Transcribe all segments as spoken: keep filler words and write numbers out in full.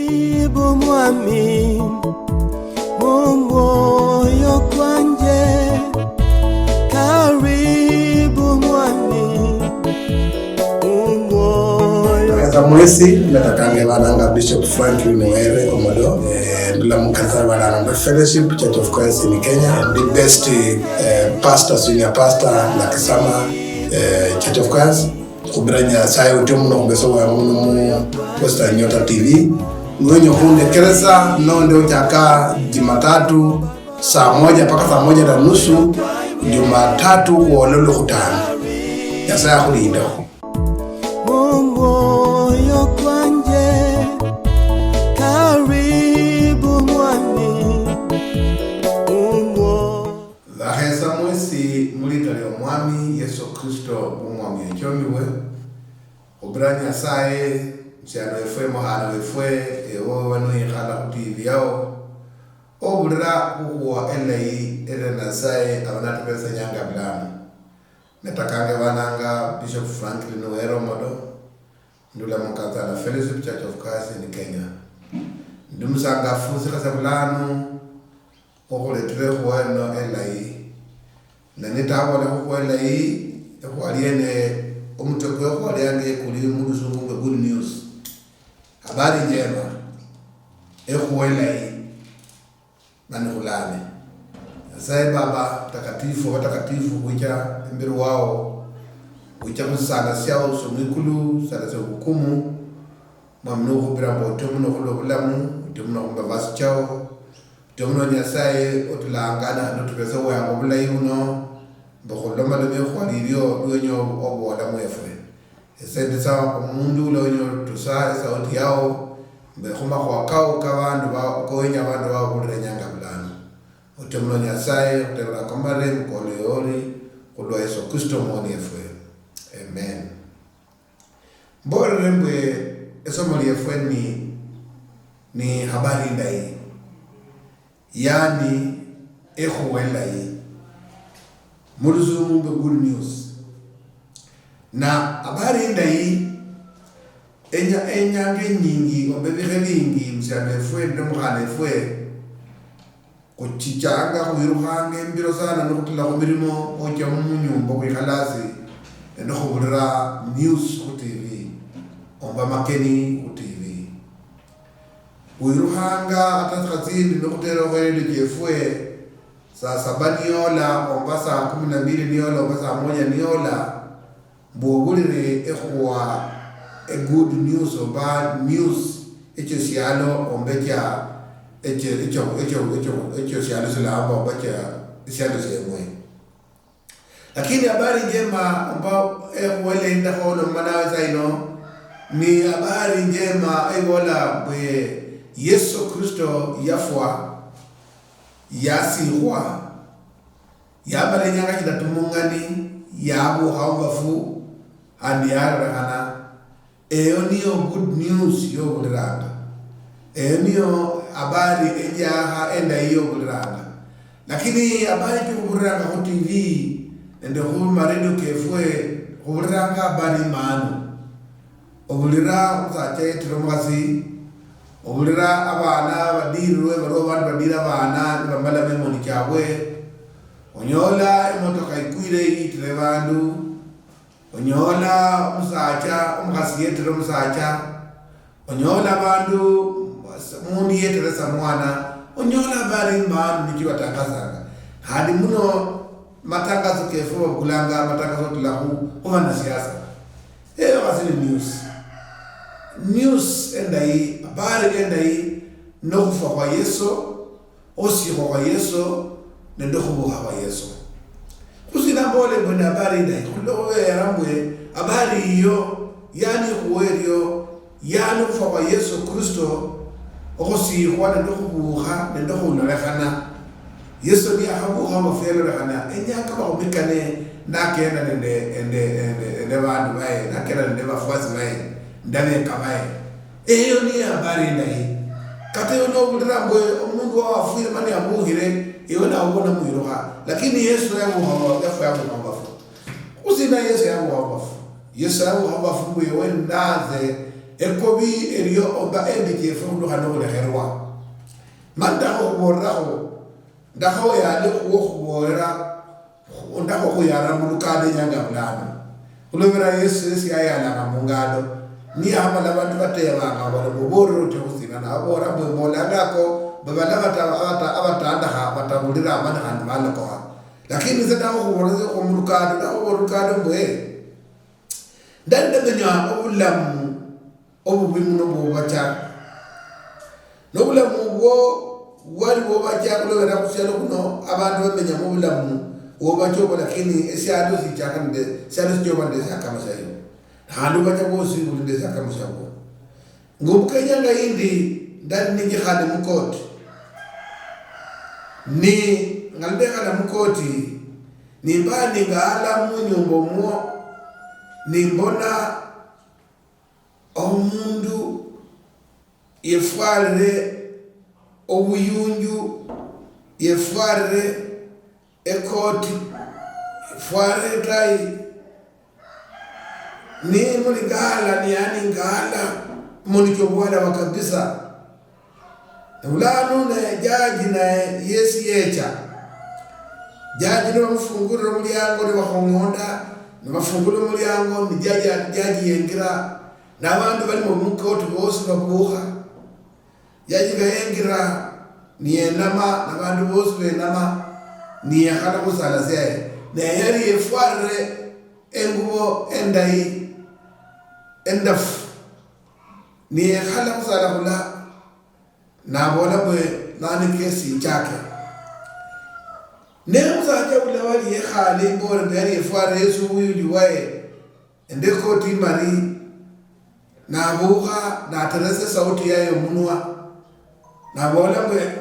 Karibu mwami, mu mwoyo kwanje. Karibu mwami, mu mwoyo. Esa mwesi, natakange bananga Bishop Franklin Were Omodo, eh, ndula mu kanisa bananga Fellowship Church of Christ in Kenya, the best, eh, pastor, senior pastor, Nakisama, eh, Church of Christ. Khubira Nyasaye otio muno khubesa obwangu muno mu Western Nyota T V. Niwenya khundekeresa nonde ochaka Jumatatu saa moja mpaka saa moja na nusu, Jumatatu khwola Olwokhutano. Nyasaye akhulindekho. Mu mwoyo kwanje, karibu mwami, mu mwoyo. Bakhesa mwesi mu liita lya Omwami Yesu Kristo, Omwami ochomiwe. Khubira Nyasaye, musiani wefwe, mukhana wefwe, ewe waba noyikhala khu T V yao, obulira khukhuwa elayi elia Nyasaye aba natubesenyanga bulano. Netakange bananga Bishop Franklin Were Omodo, ndula mu Kansala Fellowship Church of Christ in Kenya. Ndi musangafu sikhasa bulano, okhuletera ekhuwa eno elayi. Na nitabola khukhuwa elayi, ekhuwa liene, omutwe kwe ekhuwa liange kuli mu lusungu mbu good news. Habari njema. Ekhuwa elayi. Nani khulame. Nyasaye Baba Mtakatifu, watakatifu, khwicha imberi wao, khwicha khusisala siao sio mwikulu, sisala sio bukumu, Mwami, nukhupira mbu otio muno khulwa obulamu, otio muno khumabasi chao, otio muno Nyasaye otulangana, notubesa obweyango bulayi buno, mbu khulomalome ekhuwa lilio liwenya obuhola mwefwe. Ese nditsa omundu ula wenya otusa esauti yao, mbe khumakhuwa kao kabandu bao, kowenya abandu bao bahulira inyanga bulano. Otio muno Nyasaye, khutebera kamaremu kole yoli, khulwa Yesu Kristo omwoni efwe. Amen. Mbolere mbwe esomo liefwe ni, ni habari indayi, yaani ekhuwa endayi, mu lusungu mbe good news. Na habari indayi, enya-, enyanga enyingi ombe bikhe bingi musialo efwe nende mukhana efwe, khuchichanga, khwirukhanga imbiro sana, nikhutula khumirimo, khucha munyumba, khwikhala hasi, nende khubulira news khu T V, omba makeni khu T V. Khwirukhanga hata sikha tsindi nikhutera khweredio chiefwe, saa saba niyola, omba saa kumi na mbili niyola, omba saa moja niyola, mbu obulire ekhuwa e good news oba news echo sialo ombe cha echo, echo, echo, echo, echo sialo silamba oba cha esialo sieng'we. Lakini habari njema oba ekhuwa elendakho olomba nawe saa ino ni habari njema eibola mbwe Yesu Kristo yafwa, yasikhwa, yamala inyanga chidatu mung'ani, yabuukha mubafu, khandi yalolekhana. Eyo niyo good news yobuliranga. Eyo niyo habari enjakha endayi yobuliranga. Lakini habari chokhubuliranga khu T V nende khu maredio kefwe, khubuliranga habari imanu. Obulira omusacha yetira omukhasi, obulira abana badirirwe, baliwo abandi badira abana nibamala memoni chabwe, onyola emotokha ikwire yitire bandu, onyola omusacha, omukhasi yetire omusacha, onyola abandu, mundu yetire samwana, onyola abari imanu nichibatangasanga. Khandi muno matangaso kefu babukulanga matangaso otula khu, khu banasiasa. Eyo khasi ni news. News endayi, habari endayi, nokhufwa khwa Yesu, okhusikhwa khwa Yesu, nende okhubukha khwa Yesu. Khusina mbole mbwe ni habari endayi, khulwa khubera mbwe habari iyo, yani khuwe erio, yani okhufwa khwa Yesu Kristo, okhusikhwa nende okhubukha nende okhulolekhana. Yesu niyakhabukha mubafu yalolekhana, enyanga makhumi kane nakenda nende, nende, nende, nende bandu baye, nakenda nende bafuasi baye, nende abeka baye. Eyo niyo habari endayi. Kata ewe nobulira mbwe omundu wao afwire mani abukhire, ewe nawe obona mwirukha. Lakini Yesu yabukha, yafwa yabukha mubafu. Khusina Yesu yabukha mubafu? Yesu yabukha mubafu mbwe ewe natse Ekobi erio omba embi chiefu khulukha nokhulekherwa. Mani ndakha okhubooleraho, ndakha oyale okhuboolera, ndakha okhuyara mulukanda inyanga ya bulano. Khulobera Yesu yesi yayalanga mungando, niyahamala abandu batebanga bali muboolere otyo khusina, nababoolera mbwe mbolanga ako, mbwe bala abata-, abata-, abatandakha batabulira amani khandi balokokha. Lakini ise ndakha okhuboolera mulukanda, ndakha okhuboolera mulukanda mbwe, ndali ndamenya obulamu obubi muno bwobacha. Nobulamu obwo bwali bwobacha khulobera khusialo khuno, abandu bamenyamo obulamu bwobacha obwo, lakini esialo sichaka nende, esialo sichoba nende esiakamo siayo. Khandi obacha bwosi buli nende esiakamo siabwo. Ngombuka inyanga yindi ndali ninjikhale mukoti. Ni ngali ndekhala mukoti, nimba ningaala munyumba omwo, nimbona omundu yefwarire obuyunju, yefwarire ekoti, yefwarire etayi, ni muli ngala, ni yani ngala, muli chobwala wa kabisa. Bulano ne jaji naye yesi yecha. Jaji nibamufungulira omuliango, nibakhong'onda, nibafungula omuliango, ni jaji, jaji yengira, nabandu bali mumukoti bosi babukha. Jaji nga yengira, niyenama, nabandu bosi benama, niyekhala khusala siaye. Naye yali yefwarire engubo endayi, endafu, niyekhala khusala khula. Nabola mbwe, "Nani kesi ichake?" Ne omusacha ula wali yekhale imbore mbwe yali yefwara Yesu obuyunju bwaye, nende ekoti imali, nabukha, nateresa esauti yaye omunwa, nabola mbwe,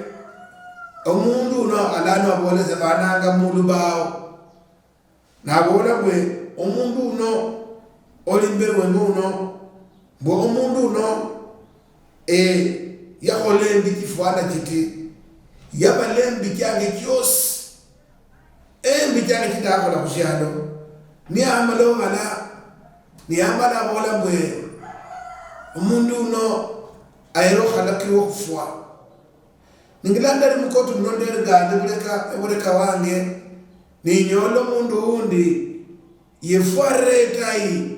"Omundu uno alano abole sebananga mulubao." Nabola mbwe, "Omundu uno oli imberi wenge uno, mbwe omundu uno, eh, yakhola embi chifwana chiti, yabala embi chiange chiosi, embi chiange chindakhola khushialo." Niyamala obala, niyamala abola mbwe, "Omundu uno ayera okhalakirwa okhufwa." Ningila ndali mukoti muno nderiganda ebuleka, ebuleka wange, ninyola omundu wundi yefwarire etayi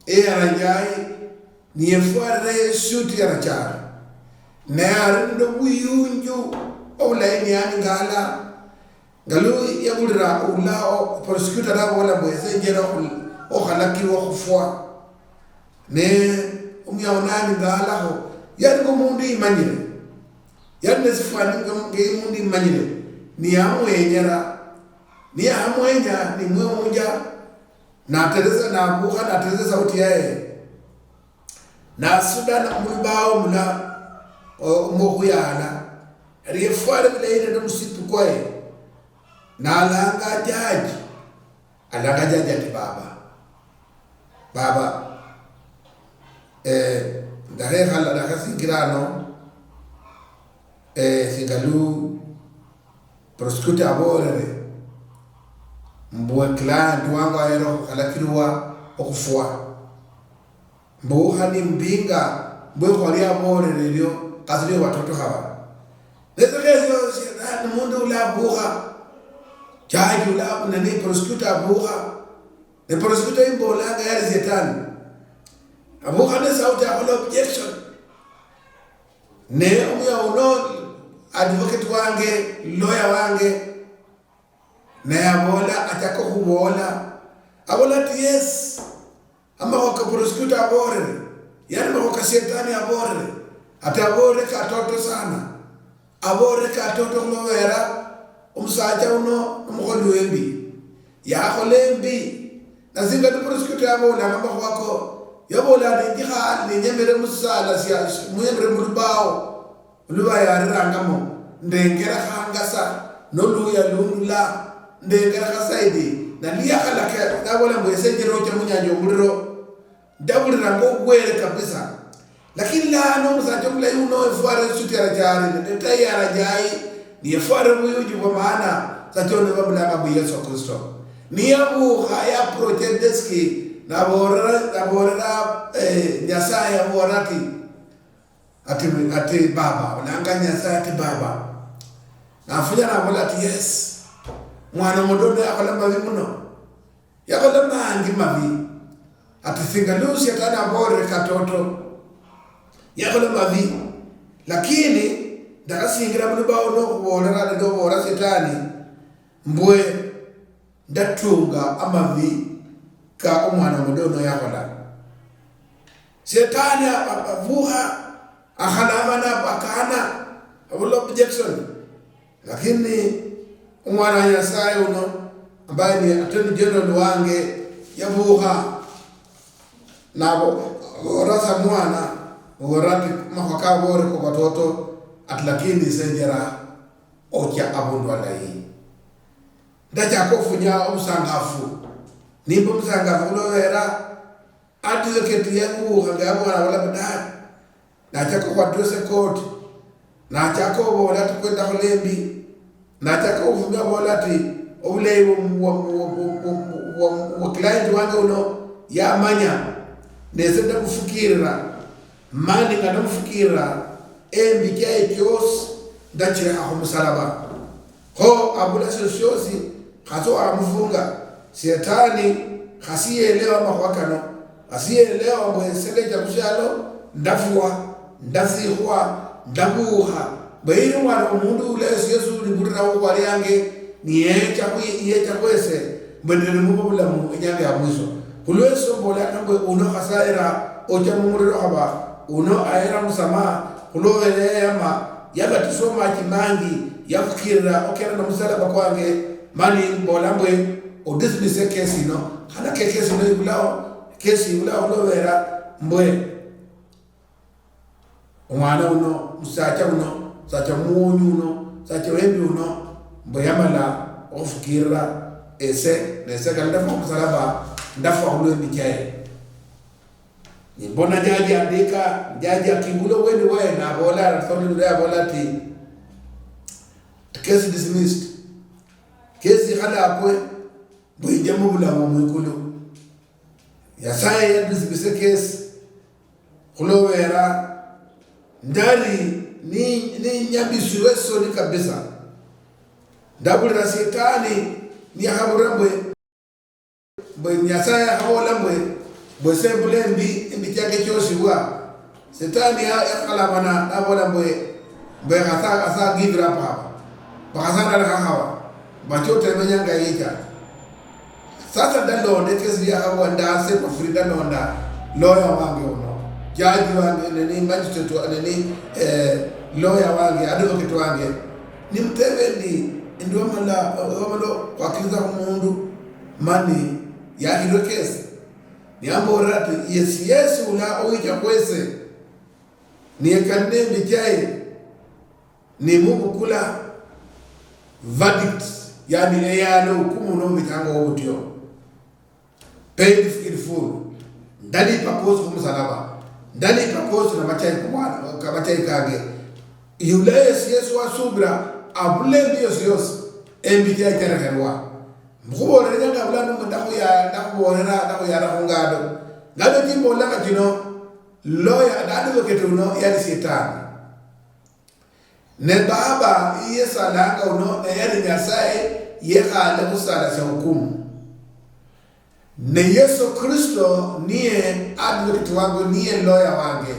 eyaranjayi, niyefwarire esuti yarachari, naye ari nende obuyunju obulayi niyani ngala, nga lu yabulira ula o-, prosecutor nabola mbu ese njera okhu-, okhalakirwa okhufwa. Ne omuyao nani nga alakho, yali ngo mundu imanyire. Yali nesifwani nga, nga mundu imanyire. Niyamwenyera. Niyamwenya, nimwewunja, nateresa, nabukha, nateresa esauti yaye. Nasuda na-, mulubao mula, o-, mwokhuyala. Yali yefwale bulayi nende omusipi kwaye. Nalanga jaji. Alanga jaji ati, "Baba, baba, eh, ndakhekhal-, ndakhasingira ano, eh, singa lu prosecutor abolere, mbwe client wangu ayera okhalakirwa okhufwa. Mbukha nimbinga, mbwe khwali abolere erio, khasi nibo batoto khaba." Nesikha esio, shetani mundu ula abukha. Jaji ula, nani, prosecutor abukha. Ne prosecutor imbolanga yali shetani. Abukha ne sauti akhola objection. Ne omuya uno, advocate wange, lawyer wange, naye abola, achaka okhubola. Abola ati, "Yes, amakhuwa ka prosecutor aborere, yani makhuwa ka shetani aborere, ati aborere katoto sana." Aborere katoto khulobera omusacha uno omukholi wembi. Yakhola embi. Nasinga ni prosecutor yabolanga amakhuwa ko, yabola, "Ninjikha, ninyemere musala sia, munyemere mulubao, lubayarirangamo, ndengerekhanga sa, noluya lundula, ndengerekha saidi, na liyakhalaka, nabola mbu ese njera ocha munyanja omuliro." Ndabuliranga obwere kabisa. Lakini lano omusacha omulayi uno efwara esuti yarachari, nende tai yarachai, niyefwara obuyunji bwa maana, sacha uno bamulanga mbu Yesu Kristo. Niyabukha, yaprocha edeski, Naboolera, naboolera, eh, Nyasaye, aboolera ati, ati, ati, "Baba," olanga Nyasaye ati, "Baba." Nafunya nabola ati, "Yes, mwana mudodo yakhola mabi muno. Yakhola mangi mabi." Ati, "Singa lu Shetani abolere katoto, yakhola mabi, lakini ndakhasingira mulubao nokhubolera nende obola Shetani mbwe ndatunga amabi ka omwana mudodo yakhola." Shetani a-, a-, avukha, akhalama na akana, abula objection. Lakini omwana wa Nyasaye uno, ambaye ni Attorney General wange, yavukha, navo, vorasa mwana, vora ati, "Makhuwa kavore kwa vatoto, ati lakini ise njera ocha avundu alayi. Ndachaka ofunya obusangafu. Nimba omusangafu khulwovera advocate yavukha nga yavukha navola mbu, 'Dad,'" nachaka okhwadresa court, nachaka ovola ati, "Kwenda khulembi," nachaka okhufumia avola ati, "Obulayi bwa, bwa, bwa client wange uno yamanya, nese ndamufukirira, mani nga ndamufukirira, embi chaye chiosi ndachirekha khumusalaba." Kho abula sio siosi, khasi wamufunga. Shetani khasi yelewa amakhuwa kano, khasi yelewa mbu ese ndecha khusialo, ndafwa, ndasikhwa, ndabukha. Mbu ili mwana omundu ula esi Yesu ulibulira khukhuwa liange, niyecha khwi-, yecha khwese, mbu nende nimuba bulamu inyanga ya mwiso. Khulwesio mbolanga mbu uno khasayira ocha mumuliro khaba, uno ayira musamaha, khulobera yayama, yabatiswa machi mangi, yafukirira okenda nomusalaba kwange, mani mbola mbwe odismisse ekesi ino, khana ke ekesi ino ibulao, ekesi ibulao khulobera mbwe omwana uno, musacha uno, musacha muwonyi uno, musacha wembi uno, mbwe yamala okhufukirira ese, nese kali ndafwa khumusalaba, ndafwa khulwembi chaye. Nimbona jaji andika, jaji akingula obweni bwaye, nabola, Anthony Lule abola ati, "Case dismissed." Case ikhalakwe, mbu ije mubulamu mwikulu. Nyasaye yadismisse case, khulobera ndali ni, ninyambisirwe esoni kabisa. Ndabulira Shetani niyakhabura mbwe, mbwe Nyasaye yakhabola mbwe, mbwe ese mbula embi, embi chiange chiosibwa. Shetani ya-, yakhalamana, nabola mbwe, mbwe khasa, asa give it up haba. Bakhasana lekha haba. Bachote menyanga yicha. Sasa ndalonda ekesi yakhabwa, ndase mafuri, ndalonda lawyer wange uno, judge wange, nini, magistrate wa-, nini, eh, lawyer wange, advocate wange. Nimutebe ndi, ndi wamala, wamala khwakiriza khumundu, mani yahirwe case. Niyambolera ati, "Yes, Yesu ula owicha khwese, niye kali nembi chaye, nimubukula verdict, yani eyalo hukumu nomuchango wobutio. Paid in full. Ndalipa kosi khumusalaba. Ndalipa kosi na machayi kumwana, ka machayi kange." Yula yesi Yesu wasubira, abula embi yosi yosi, embi chaye charekherwa. Mukhubolere nyanga bulano mbu ndakhuya-, ndakhubolera, ndakhuyara khungado. Ngado chimbolanga chino, lawyer, na advocate uno yali Shetani. Ne Baba, iye salanga uno, ne yali Nyasaye, yekhale khusala sia hukumu. Ne Yesu Kristo niye advocate wangu, niye lawyer wange,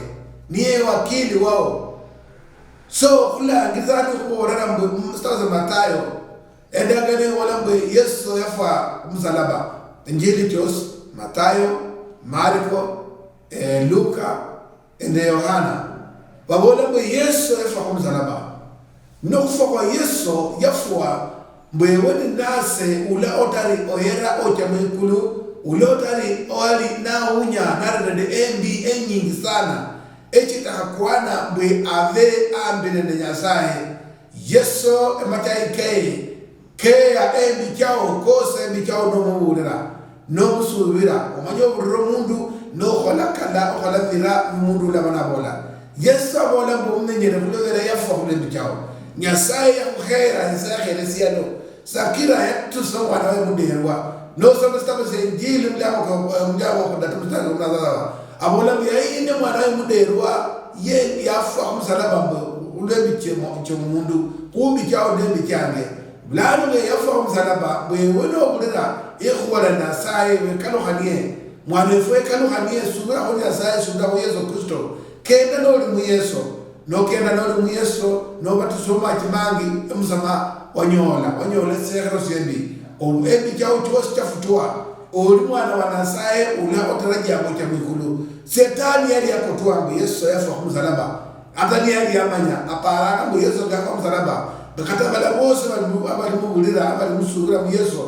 niye wakili wao. So, khulangiriza ni khubolera mbu, mm, Sitaza Mathayo, endagano ibola mbu Yesu yafwa khumusalaba. Injili chiosi, Mathayo, Marko, eh, Luka, nende Yohana, babola mbu Yesu yafwa khumusalaba. Nokhufwa khwa Yesu, yafwa mbu ewe ninase ula otali oyera ocha mwikulu, ula otali owali nawunya nali nende embi enyingi sana, echitakha kwana mbu abe ambi nende Nyasaye. Yesu emachayi keye keya embi chao, kosa embi chao nomubuulira, nomusuubira, omanye oburira omundu, nokhola kala, okhola bira, omundu ulaba nabola. Yesu abola mbu omumenyere khulobera yafwa khulwa embi chao. Nyasaye yakhukhera, Nyasaye yakhera esialo, sakira yatusa omwana waye muderwa, Nosoma sitabu sia Injili, muliango kwa, muliango kwa khudatu mstari wa kumi na saba, abola mbu, "Yayinde mwana we muderwa, ye yafwa khumusalaba mbu, khulwembi chiomundu, khumbi chiao nembi chiange." Bulano nga yafwa khumusalaba, mbu ewe nohulira ikhuwa lia Nyasaye, wekalukhanie, mwana wefu wekalukhanie, subira khu Nyasaye, subira khu Yesu Kristo, kenda noli mu Yesu. Nokenda noli mu Yesu, nobatiswa mu machi mangi, emusamaha wanyola, wanyola esisekhero siembi. Obu embi chiao chiosi chiafutwa. Oli mwana wa Nasaye, ula otarajianga ochia mwikulu. Setani yali yakotwa mbu Yesu yafwa khumusalaba. Ata niyali yamanya, aparanga mbu Yesu ngafwa khumusalaba, mbu kata bala bosi abali mu-, abali mubulira, abali musubira mu Yesu,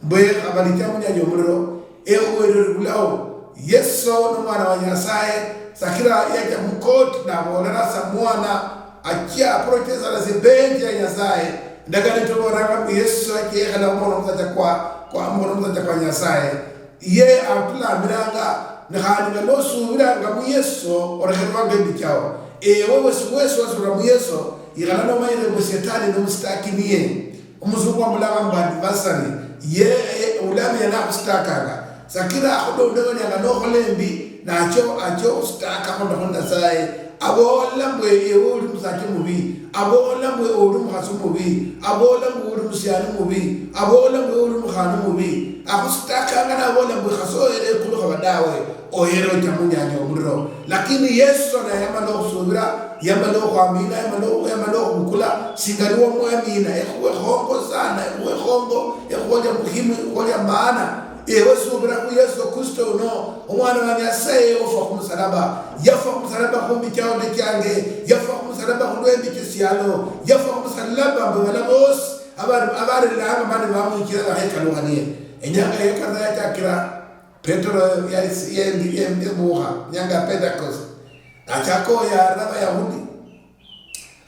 mbwe abalicha munyanja omuliro. Ewe werere bulaho, Yesu nomwana wa Nyasaye, sakira yacha mukoti nabolera sa mwana, achia aprotestana sibenji ya Nyasaye, ndagano itoboranga mbu Yesu achia yekhala mukhono musacha kwa, kwa mukhono musacha kwa Nyasaye. Ye atulamiranga, ne khandi nga nosubiranga mu Yesu, orekherwanga embi chao. Ewe wesi, wesi wasubira mu Yesu, ikhala nomanyire mbu Setani nomusitaki niye. Omusungu wamulanga mbu adversary, ye, ye, ulano yali akhusitakanga. Sakira akhudondekanianga nokhola embi, nacho, acho okhusitaka khona khu Nyasaye. Abola mbu ewe uli musacha mubi. Abola mbu ewe uli mukhasi mubi. Abola mbu uli musiani mubi. Abola mbu ewe uli mukhana mubi. Akhusitakanga nabola mbu khasi ohere ekulu khaba dawe. Oyera ocha munyanja omuliro. Lakini Yesu naye yamala okhusubira, yamala okhwamina, yamala, yamala okhubukula, singa niwo omwamina, ekhuwe khongo sana, ekhuwe khongo, ekhuwa lia muhimu, ekhuwa lia maana. Ewe subira khu Yesu Kristo uno, omwana wa Nyasaye ofwa khumusalaba. Yafwa khumusalaba khumbi chiao ne chiange, yafwa khumusalaba khulwembi chisialo, yafwa khumusalaba mbu bala bosi abari, abariranga mani bamwichira bakhekalukhanie. Enyanga yekana yachakira Petero yali si-, yendi-, yendi-, yebukha, nyanga ya Pentecost. Nachaka oyara Abayahudi.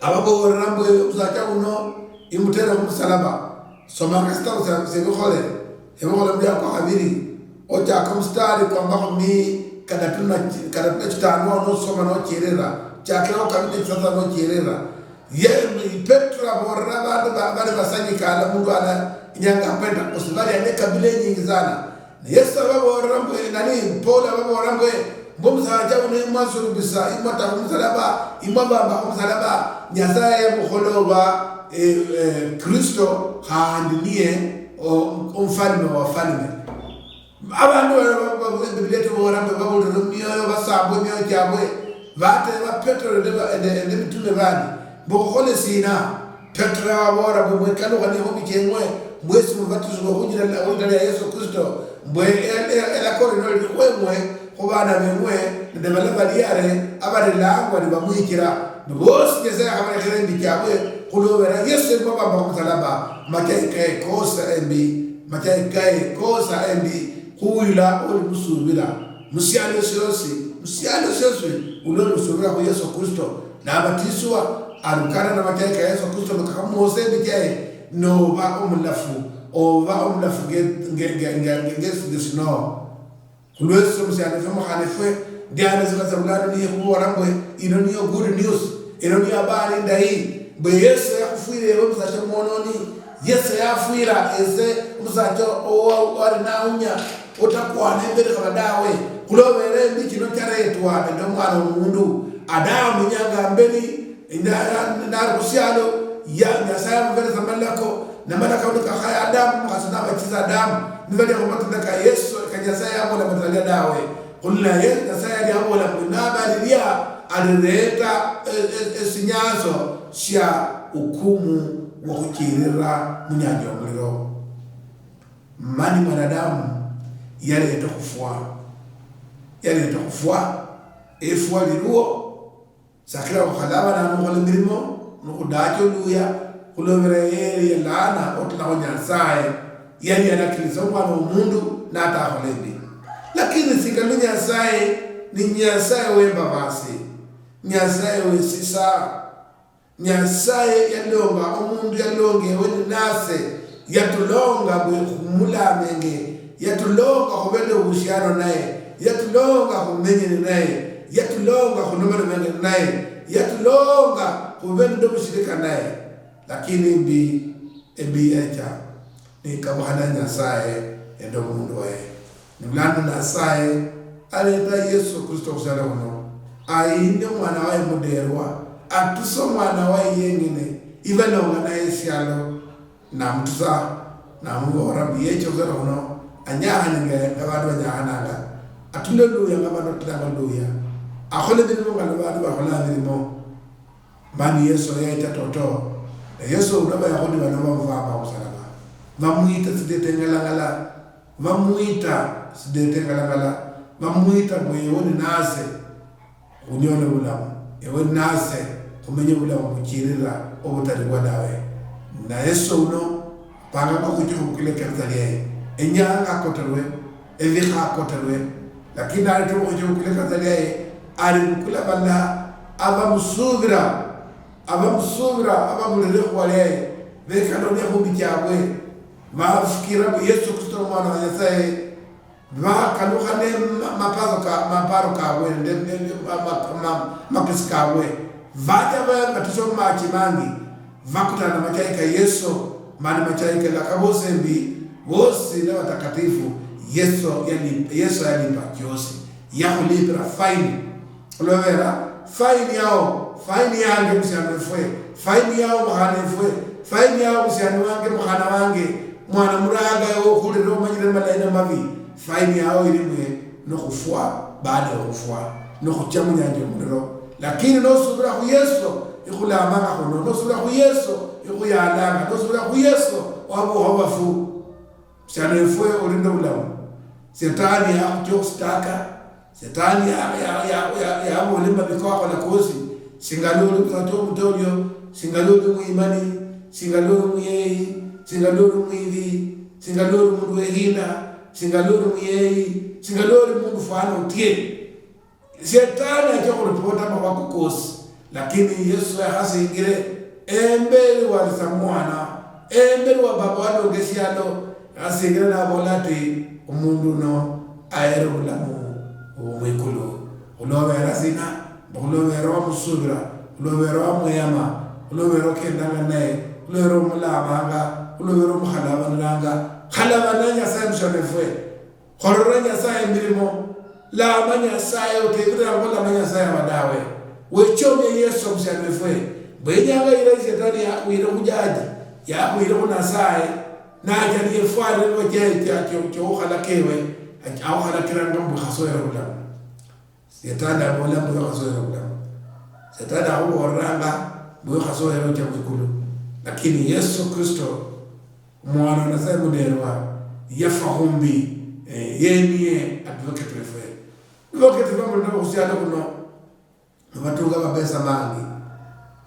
Ababoolera mbu omusacha uno imutere khumusalaba. Somanga sitabu sia, sia Ebikhole, Ebikhole muliango kwa khabiri, ochaka omustari kwa makhumi kadatu na chi-, kadatu na chitano, nosoma nochirira. Chakiraho kabiri na chisatsa nochirira. Ye, Petero abolera abandu ba-, bali basanyikala mundu ala inyanga ya Pentecost, bali nende ekabila enyingi sana. Ne Yesu ababolera mbu, nani, Paulo ababolera mbu, mbu omusacha uno imwasulubisa, imwata khumusalaba, imwabamba khumusalaba, Nyasaye yamukhola oba, eh, eh, Kristo, khandi niye o-, omufalme wa bafalme. Abandu ba-, ba-, ba-, Biblia ituboolera mbu babulire mumioyo, basambwe emioyo chiabwe, bateeba Petero nende ba-, nende, nende mitume bandi, mbu, "Khukhole sina?" Petero yababoolera mbu, "Mwekalukhanie khumicheng'we, mwesi mubatisibwe khujina la-, khulina lia Yesu Kristo, mbu e-, e-, elako lino lili khweng'we, khu bana beng'we, nende bala bali are, abalilangwa nibamwichira." Ne bosi Nyasaye akhabarekhera embi chiabwe, khulobera Yesu yali mwabamba khumusalaba, machayi kaye kosa embi, machayi kaye kosa embi, khuyula oli musubira. Musialo siosi, musialo siosi, ulo olusubira khu Yesu Kristo, nabatiswa, arukana na machayi ka Yesu Kristo, nokakhamuhosa embi chiaye, noba omulafu, oba omulafu nge, nge, nge, nge, nge, nge, nge sino. Khulwesyo musiani fwe, mukhana fwe, ndiani sikasa bulano niye khubola mbwe, ino niyo good news, ino niyo habari indayi, mbwe Yesu yakhufwira ewe omusacha omwononi, Yesu yafwira ese omusacha owa-, owali naunya, otakwana imberi khaba dawe, khulobera embi chino charetwa nende omwana womundu. Adamu inyanga mberi, Ina-, na-, nali khusialo, ya, Nyasaye amuberesa malako, na malako nikakhaya Adamu, mukhasi nabachisa Adamu, nibalia khumatunda ka Yesu, ka Nyasaye yabola batalia dawe. Khulila ye, Nyasaye yali yabola mbu nabalilia, alireta, e-, e-, esinyaso sia hukumu wokhuchirira munyanja yomuliro. Mani mwanadamu yaleta khufwa. Yaleta khufwa, efwa liliwo, Sakira khukhalaba nanu khukhola emirimo, nikhudacha oluya, khulobera yeye yalaana otulakho Nyasaye, yali yalakirisa omwana womundu natakhola ebi. Lakini singa lu Nyasaye ni Nyasaye wembabasi, Nyasaye wesisa, Nyasaye yalonga omundu yalonga ewe ninase, yatulonga mbwe khumulamenje, yatulonga khube nobusiano naye, yatulonga khumenye ninaye, yatulonga khulomalomenge ninaye, yatulonga khube nende obushirika naye. Lakini imbi, imbi yecha, nikabukhana Nyasaye, nende omundu waye. Ni bulano Nasaye aleta Yesu Kristo khusialo khuno, ayinde omwana waye muderwa, atuse omwana waye yeng'ene, ibalonga naye esialo, namutusa, namuboolera mbu yeche khusialo khuno, anyakhane nga, nga bandu banyakhananga, atule luya nga bandu batulanga luya, akhole emirimo nga bandu bakholanga emirimo. Mani Yesu yaita toto, na Yesu uno Abayahudi bano bamubamba khumusalaba, bamwita sideteng'alang'ala, bamwita sideteng'alang'ala, bamwita mbu ewe ni nase khunyole bulamu, ewe nase khumenye bulamu buchirira obutaribwa dawe. Na Yesu uno panga nga khucha khubukula ekanisa liaye, enyanga akoterwe, ebikha akoterwe, lakini nali tuba khucha khubukula ekanisa liaye, ali bukula bala abamusubira, abamusubira, ababulira ekhuwa liaye, bekalonia khubi chiabwe, bafikira mbu Yesu Kristo ni omwana wa Nyasaye, bakalukha ne ma-, mapaso ka-, maparo kabwe, ne, ne, ne, ma-, ma-, ma-, makesi kabwe. Bacha ba-, batusha mu machi mangi, bakutana na machayi ka Yesu, mani machayi kalaka bosi mbi, bosi ne batakatifu, Yesu yali-, Yesu yalipa chiosi, yakhulipira fine. Olwabera, fine yao, fine yange musiani wefwe, fine yao mukhana wefwe, fine yao musiani wange, mukhana wange, mwana muranga ewe okhulire omanyire malayi na mabi, fine yao ilimwe nokhufwa, baada ya okhufwa, nokhucha munyanja yomuliro. Lakini nosubira khu Yesu, ikhulamanga khuno, nosubira khu Yesu, ikhuyalanga, nosubira khu Yesu, wabukha mubafu. Musiani wefwe oli nende bulamu. Shetani yakhucha okhusitaka. Shetani ya-, ya-, ya-, ya-, yabola emabika wakhola kosi. Singa loli omusacha omutorio, singa loli omwimani, singa loli omuyeyi, singa loli omwibi, singa loli omundu wehina, singa loli omuyeyi, singa loli omundu fwana otie. Shetani acha khuripota amakhuwa kosi, lakini Yesu yakhasingire emberi wa Samwana, emberi wa Baba walonga esialo, yakhasingire nabola ati, omundu uno ahere obulamu obwo mwikulu. Khulobera sina? Mbu khulobera wamusubira, khulobera wamweyama, khulobera okendanga naye, khulobera omulamanga, khulobera omukhalabaniranga. Khalabana Nyasaye musialo efwe. Khorera Nyasaye emirimo, lama Nyasaye, otekerera mbu lama Nyasaye aba dawe. Wechomie Yesu omusiani wefwe. Mbu inyanga ilayi Shetani yakhwire khu jaji, yakhwire khu Nasaye, nacha niyefwalira niba chia, chia, chia, chia okhukhalaka ewe, acha okhukhalakiranga mbu khasoyera bulamu. Shetani abola mbu khasoyera bulamu. Shetani akhubolanga mbu khasoyera ocha mwikulu. Lakini Yesu Kristo, Omwana wa Nasaye muderwa, yafa khumbi, eh, yeniye advocate wefwe. Advocate wefwe mulina khusialo kuno, nibatunga mapesa mangi.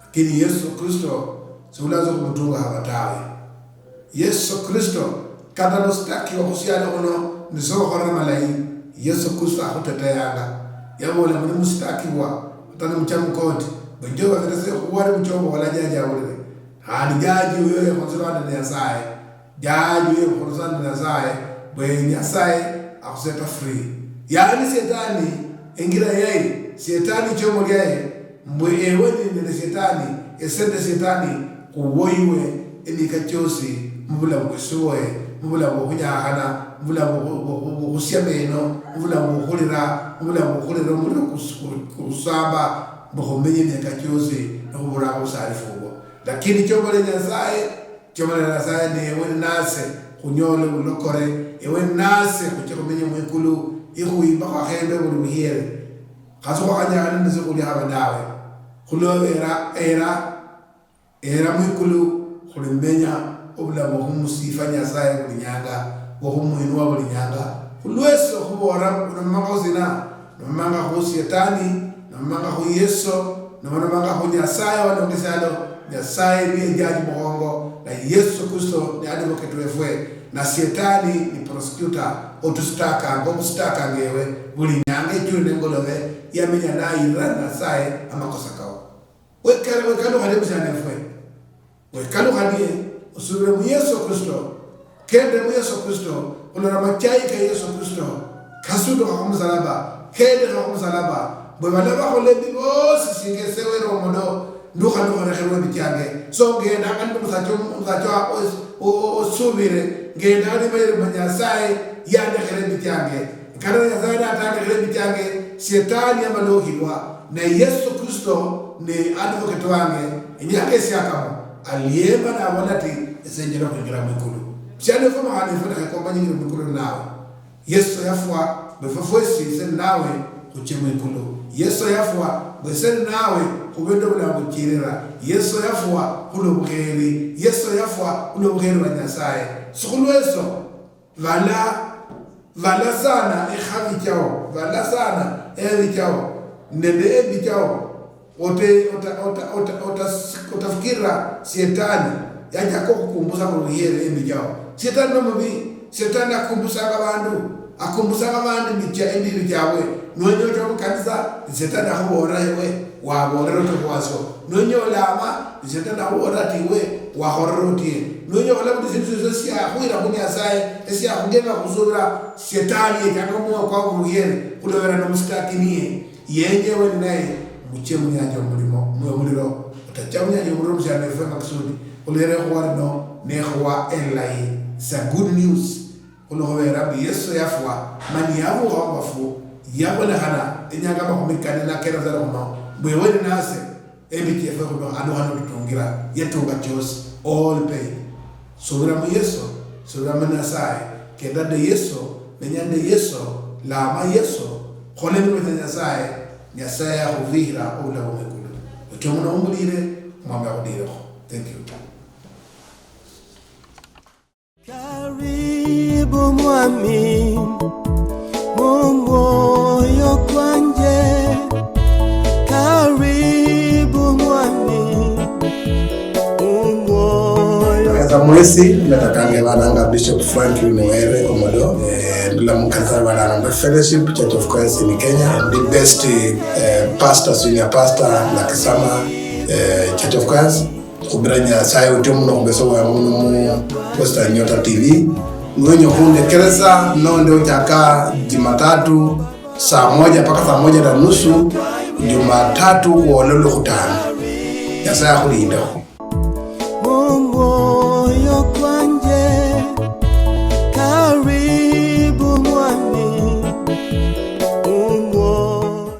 Lakini Yesu Kristo, siulaza khumutunga haba tawe. Yesu Kristo, kata nositakiwa khusialo kuno, niso okholera malayi, Yesu Kristo akhuteteyanga. Yabola muli musitakibwa, kata nimucha mukoti, mbu njoba zirese khuwali muchobo wala jaja awulire. Khandi jaji uyo yekhonzerwa nende Nyasaye. Jaji uyo yekhonzerwa nende Nyasaye, mbwe Nyasaye akhuseta free. Yaani Shetani, engira yaye, Shetani chomo lyaye, mbwe ewe nende Shetani, ese nende Shetani, khuboyiwe emika chiosi, mubulamu bwesiboye, mubulamu bwokhunyakhana, mubulamu bwo-, bwo-, bwo-, bwokhusia meno, mubulamu bwokhulira, mubulamu bwokhulira omuliro kus-, ku-, kusamba, mbu khumenye emyaka chiosi, nikhubura obusalifu obwo. Lakini chomo lya Nyasaye, chomo lya Nyasaye newe nase, khunyole bulokore, ewe nase, khuche khumenye mwikulu, ikhuimba khwakhembe buli buhiere. Khasi khwakhanyakhana nende sikhulia haba dawe. Khulobera, era, era mwikulu, khulimenya obulamu bwokhumusifa Nyasaye buli nyanga, bwokhumuinua buli nyanga. Khulwesio khubola, nonomanga khusina, nonomanga khu Shetani, nonomanga khu Yesu, nonomanga khu Nyasaye walonga esialo, Nyasaye niye jaji mukhongo, na Yesu Kristo ni advocate wefwe, na Shetani ni prosecutor, otusitakanga, omusitakanga ewe, buli nyanga echuli nengolobe, yamenya nayira Nyasaye amakosa kao. Wekale, wekalukhanie musiani efwe. Wekalukhanie, osubire mu Yesu Kristo. Kende mu Yesu Kristo, olora machayi ka Yesu Kristo. Kasudukha khumusalaba, kendekha khumusalaba. Mbwe bala bakhola ebi bosi singa ese were omudo, ndukha ndukhorekherwe ebi chiange. So ngendanga ndi omusacha, omusacha o-, o-, o-, osubire, Ngenda nimanyire mbu Nyasaye yandekhera embi chiange. Kata Nyasaye natandekhera embi chiange, Shetani yamala okhirwa, na Yesu Kristo ni advocate wange, enyanga esiakamo, aliemba nabola ati, ese njira khwingira mwikulu. Siani efwe mahana efwe nakhekomba nyingire mwikulu nawe. Yesu yafwa, mbwe efwe fwesi ese ninawe khuche mwikulu. Yesu yafwa, mbwe ese ninawe khube nobulamu buchirira. Yesu yafwa khulwo bukheri. Yesu yafwa khulwo bukheri bwa Nyasaye. Sikhulweso, bala, bala sana ekhabi chao, bala sana ebi chao, nende ebi chao. Ote-, ota-, ota-, ota-, ota-, otafikira Shetani yachaka okhukumbusa khuluyere embi chao. Shetani nomubi, Shetani akumbusanga abandu, akumbusanga abandu emicha emibi chiabwe. Nonya ocha mukanisa, Shetani akhubolera ewe, wabolera ote khwasio. Nonya olama, Shetani akhubolera ati iwe, wakhorera otie. Nonya okhola buli sindu siosi siakhwira khu Nyasaye, esiakhugenga khusubira, Shetani yechanga omwoyo kwa khuluyere, khulobera nomusitaki niye. Yenje ewe ninaye, muche munyanja omulimo, mu-, omuliro. Otacha munyanja omuliro musialo efwe makusudi. Khulera ekhuwa lino, nekhuwa elayi. It's a good news. Khulwo khubera mbu Yesu yafwa, mani yabukha mubafu, yabonekhana, enyanga amakhumi kane nakenda butsana khuno, mbu ewe ninase, embi chiefwe khuno, ano hano tutungira, yatunga chiosi, all paid. Subira mu Yesu, subira mu Nyasaye, kenda nde Yesu, menya nde Yesu, lama Yesu, khola emirimo chia Nyasaye, Nyasaye akhubikhira obulamu mwikulu. Otyo muno umbulire, Omwami akhudirekho. Thank you. Karibu mwami, mu mwoyo kwanje. Karibu mwami, mu mwoyo. Esa mwesi, natakange bananga Bishop Franklin Were Omodo, eh, ndula mu kanisa bananga Fellowship Church of Christ in Kenya, the best, eh, pastor, senior pastor, Nakisama, eh, Church of Christ. Khubira Nyasaye otyo muno khubesa obwamo muno mu Western Nyota T V. Niwenya okhundekeresa, nonde ochaka Jumatatu saa moja mpaka saa moja na nusu, Jumatatu khwola Olwokhutano. Nyasaye akhulindekho.